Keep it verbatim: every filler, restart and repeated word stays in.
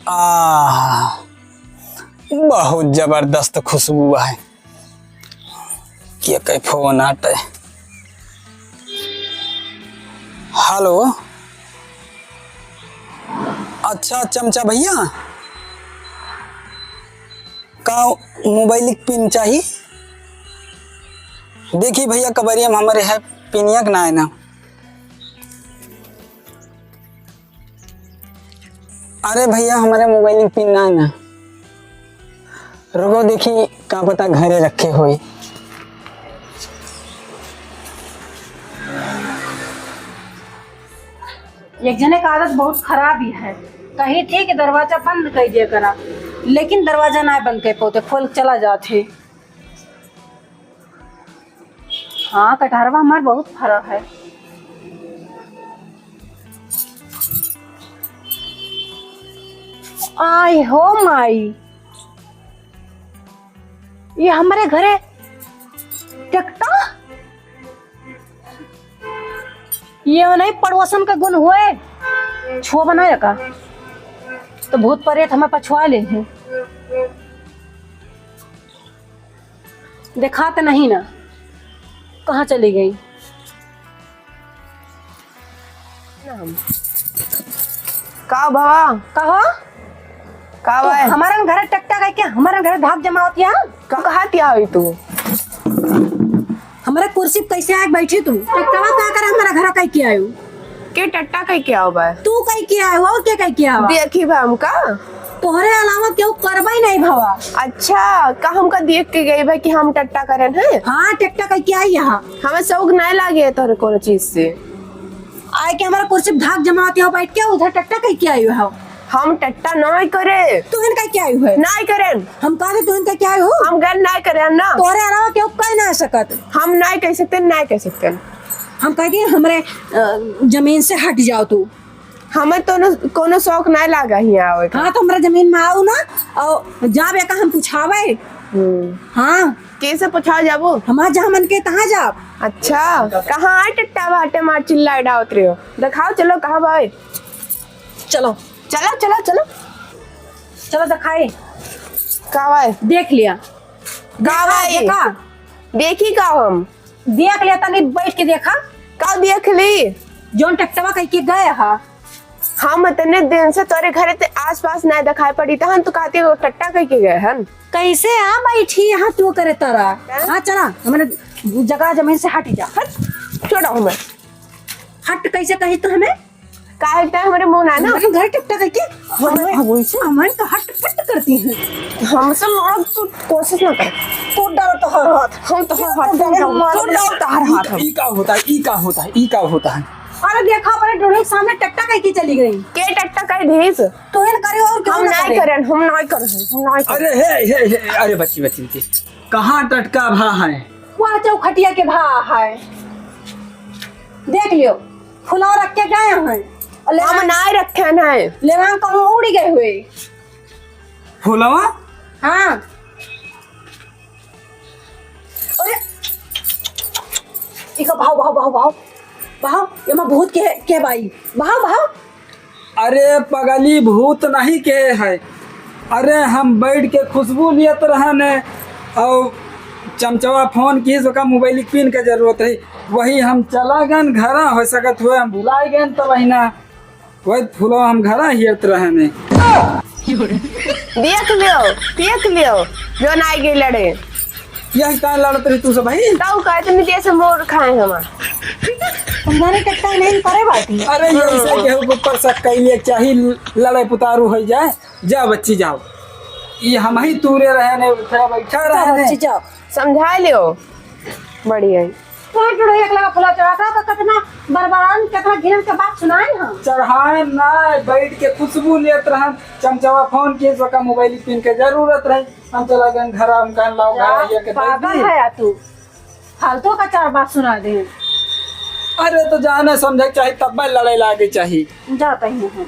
आह, बहुत जबरदस्त खुशबू है। के कई फोन आटे। हेलो, अच्छा चमचा भैया, का मोबाइल के पिन चाही? देखी भैया, कबरिया में हमरे है, पिनिया के ना है ना। अरे भैया, हमरे मोबाइल में पिन ना है ना। रुको, देखी, का पता घरे रखे होई। एक जने का आदत बहुत खराब ही है। कही थी कि दरवाजा बंद कर दिया करा, लेकिन दरवाजा ना बंद कर पाते, खोल के चला जात है। हाँ, कटहरवा हमार बहुत फरा है। आय हो माई, ये हमरे घरे टकटा? ये नहीं पड़ोसन का गुण हुए, छुआ बनाए का तो भूत प्रेत हमें पछुआ ले हैं। देखात नहीं ना, कहाँ चली गई? का भवा? कहो? का तू भाई? हमारे घर टकटा कह के हमारे घर धाक जमावत या? का कहा तिया हुई तू? हमारे कुर्सी पे कैसे आके बैठी तू? टकटावा का करे हमारे घर कह के आयो? के टट्टा कह के आओ बा? तू कह के आयो और के कह के आवा? देखी बा हमका। तोहरे अलावा केहू करबे नहीं भवा। अच्छा, का हमका देख के गई बा कि हम टट्टा करेन है? हाँ, टट्टा कह के आई यहाँ। हमें शौक नहीं लागे है तोहरे कोनो चीज से। आए के हमारा कुर्सी पे धाक जमावत हो बैठ के, उधर टट्टा कह के आई हो। हम टट्टा नहीं करे। तुहन कह के आई हो? नहीं करेन। हम कहा तुहन कह के आई हो? हम गन नहीं करेन ना। तोहरे अलावा केहू कह ना सकत। हम नहीं कह सकते, नहीं कह सकते। हम कह दिए हमरे, अ, जमीन से हट जाओ तू। हमें तो न, कोनो शौक नहीं लागा ही आवे का। हाँ, तो हमरा जमीन में आओ ना, और जाब एका हम पुछावे। हम्म। हाँ। कैसे पुछाओ जाबो? हमार जहाँ मन के तहाँ जाब। अच्छा, कहाँ आए टट्टा बाटे मार चिल्लाए डावत रहे हो? दिखाओ, चलो, कहाँ बाए? चलो। चलो, चलो, चलो। चलो दिखाए। का बाए? देख लिया। का देखा, बाए? देखा। देखी का हम? देख ले, तनी बैठ के देखा। का देख ली? जौन टट्टवा कह के गए हा। हम इतने दिन से तोरे घरे ते आसपास ना दिखाई पड़ी, तहन तू कहती हो टट्टा कह के गए हन। कैसे आ बैठी यहाँ तू करे तारा? हैं? हाँ, चला, हमरे जगह जमीन से हट जा, हट। छोड़ो हमें। हट कैसे कही तू हमें? काहे इतना हमरे मुंह ना ना? हमरे घर टट्टा कह के, हमरे, हमरे तो हट फट करती है। हमसे लड़त तू कोशिश ना कर। तोड़ डालो तोहर हाथ। हम तोहर हाथ तोड़ डालो, हम मार तोड़ डालो तोहर हाथ हम। ई का होता है? ई का होता है? ई का होता है? अरे देखा, अपने डोढ़े के सामने टट्टा कह के चली गई। के टट्टा कह दीस? तो इन करे और क्यों हम ना नहीं करे? करें, हम नहीं करें, हम नहीं करें। अरे हे, हे, हे, अरे बच्ची, बच्ची, बच्ची। कहाँ टटका भा है? वह चौखटिया के भा है। देख लियो, फुलवा रख के गए हैं। और ले हम नहीं रखे हैं। ले कहूँ उड़ी गए हुए। फुलवा? हाँ। अरे, इका भाव, भाव, भाव, भाव। भाव, एमा भूत के, के बाई। भाव, भाव। अरे पगली, भूत नहीं के है। अरे हम बैठ के खुशबू लियत रहने, और चमचवा फोन किहिस, ओका मोबाइल के पिन के जरूरत है। वही हम चला गन घरा, हो सकत हुए हम भुलाए गन तब ना। वही फुलवा हम घरा हियत रहने। देख लियो, देख लियो, जौन आइ गई लड़े। यही का लड़त रही तू सब भाई? तऊ का इतनी देर से मोर खाए हमार। तुम्हारे टट्टा नहीं करे बाटी। अरे ये ऐसा केहू के ऊपर शक कैले चाही लड़ाई पुतारू हो जाए। जा बच्ची जाओ, ये हम ही तूरे रहने, उठा बैठा जा रहने। बच्ची जाओ। समझा लियो, बढ़िया है। तोहर टुड़ैया के लगा फुला चढ़ा था, तो कितना बरबरान, कितना घिनन के बात सुनाए हम। चढ़ाए ना, बैठ के खुशबू लेत रहन, चमचवा फोन किहिस, ओका मोबाइल पिन के जरूरत रही, हम चला गन घर, हम कहन लाओ घर, या, ये के पागल है या तू, फालतू का चार बात सुना दे। अरे तो जाने समझे के चाही, तब लड़ाई लागे चाही। जाता ही नहीं।